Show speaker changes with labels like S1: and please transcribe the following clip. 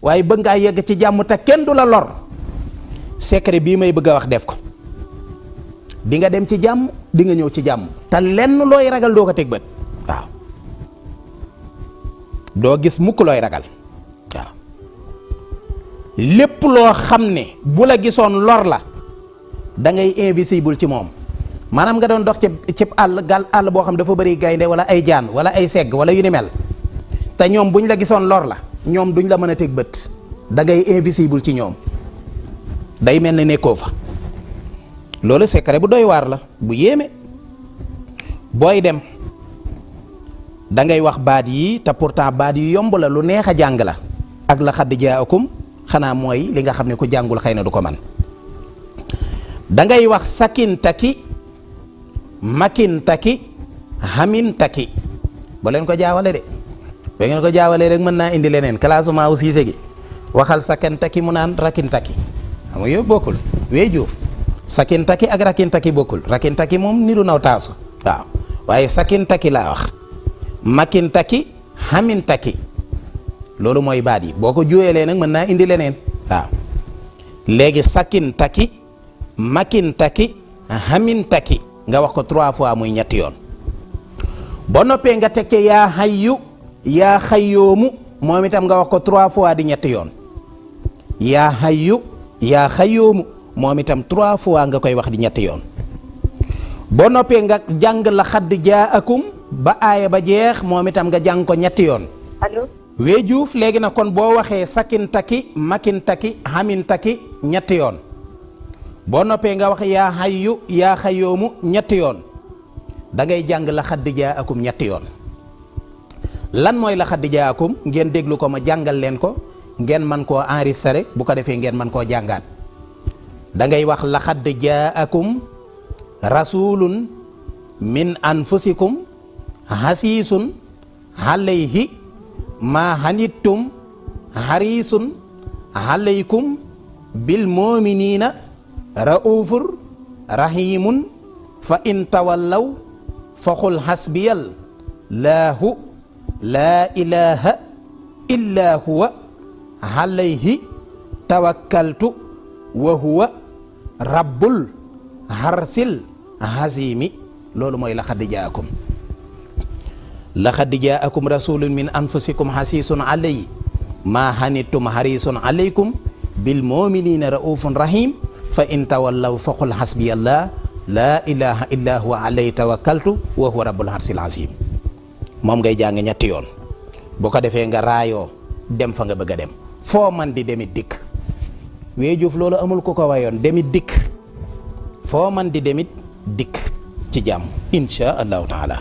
S1: waaye bëgg ngaa yegg ci jàmm te kenn du la lor secret bii may bëgg a wax def ko di nga dem ci jàmm di nga ñëw ci jàmm te lenn looy ragal doo ko teg bët waaw doo gis mukk looy ragal waaw lépp loo xam ne bu la gisoon lor la da ngay invisible ci moom maanaam nga doon dox ci àll boo xam dafa bëri gaynde wala ay jaan wala ay segg wala yu ni mel te ñoom buñ la gisoon lor la ñoom duñ la mën a teg bët da ngay invisible ci ñoom day mel ne nekkoo fa loolu secret bu doy waar la bu yéeme booy dem da ngay wax baat yi te pourtant baat yu yomb la lu neex a jàng la ak la xadd jaakum xanaa mooy li nga xam ne ku jàngul xëy na du ko man da ngay wax sakin taki makin taki hamin taki ba leen ko jaawale de ba ngeen ko jaawalee rek mën naa indi leneen classement wu siise gi waxal sakin taki mu naan rakin taki xam nga yooyu bokkul wee juuf sakin taki ak rakin taki bokkul rakin taki moom ni du naw taasu waaw waaye sakin taki laa wax makin taki hamin taki loolu mooy baat yi boo ko juweelee nag mën naa indi leneen waaw léegi sakin taki makin taki hamin taki nga wax ko 3 fois muy ñetti yoon boo noppee nga teg ci yaa hayyu yaa xayyoomu moom itam nga wax ko 3 fois di ñetti yoon yaa hayyu yaa xayyoomu moom itam 3 fois nga koy wax di ñetti yoon boo noppee nga jàng la xadd jaakum ba aaya ba jeex moom itam nga jàng ko ñetti yoon.
S2: allo.
S1: Weejuuf léegi nag kon boo waxee sakin taki makin taki hamin taki ñetti yoon boo noppee nga wax yaa hayyu yaa xayyoomu ñetti yoon da ngay jàng la xadd jaakum ñetti yoon. lan mooy la xadd jaakum ngeen déglu ko ma jàngal leen ko ngeen man koo enregistré bu ko defee ngeen man koo jàngaat da ngay wax la xadd jaakum rasulun min anfusikum hasiisun alayhi ma hanittum harisun alaykum bil muminina raufur rahimun fa in tawallaw faqul hasbiyal lahu la ilaha illa huwa alayhi tawakkaltu wa huwa rabbul harsil hazimi loolu mooy la xadd jaakum laqad jaakum rasulun min anfusikum hasisun alayhi ma hanittum harisun alaykum bil muminina raufun rahim fa in tawallaw faqul hasbiyallah la ilaha illa huwa alayhi tawakkaltu wa huwa rabbul harsil azim moom ngay jàng ñetti yoon bu ko defee nga raayoo dem fa nga bëgg a dem foo man di demit dikk Weejuuf loolu amul ku ko wayoon demit dikk foo man di demit dikk ci jàmm insha allahu taala